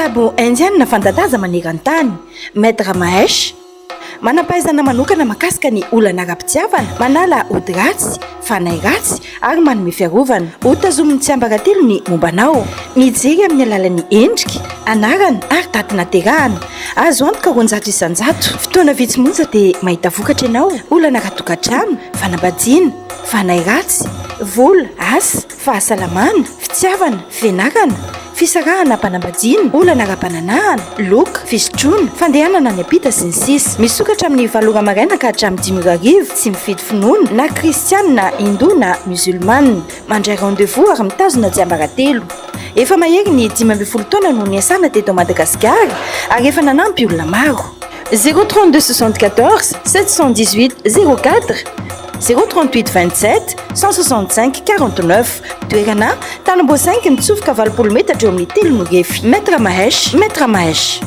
Mpitsabo indiana fanta-daza maneran-tany, Maître Mahesh, Manam-pahaizana manokana mahakasika ny olana ara-pitiavana, manala ody ratsy, fanahy ratsy ary manome fiarovana. Hotazomin'ny tsiambaratelo ny momba anao. Mijery amin'ny alalan'ny endrika, anarana ary daty naterahana. Azo antoka 200%. Fotoana vitsy monja dia mahita vokatra ianao. Olana ara-tokantrano, fanambadiana, fanahy ratsy, vola, asa. Fahasalamana, fitiavana, fianarana, fisarahana am-panambadiana, olana ara-pananahana, loka, fisotroana, fandehanana any am-pita sy ny sisa Misokatra amin'ny valo ora maraina ka hatramin'ny dimy ora hariva, tsy mifidy finoana, na kristiana na hindoa na musulmane. Mandray rendez-vous ary mitazona tsiambaratelo. Efa mahery ny 15 taona no niasana teto Madagasikara ary efa nanampy olona maro. 0 32 74 718 04 0 38 27 165 49 Toerana, Tanambo 5 mitsofoka 80 metatra eo amin'ny telo no refy. Maître Mahesh, Maître Mahesh.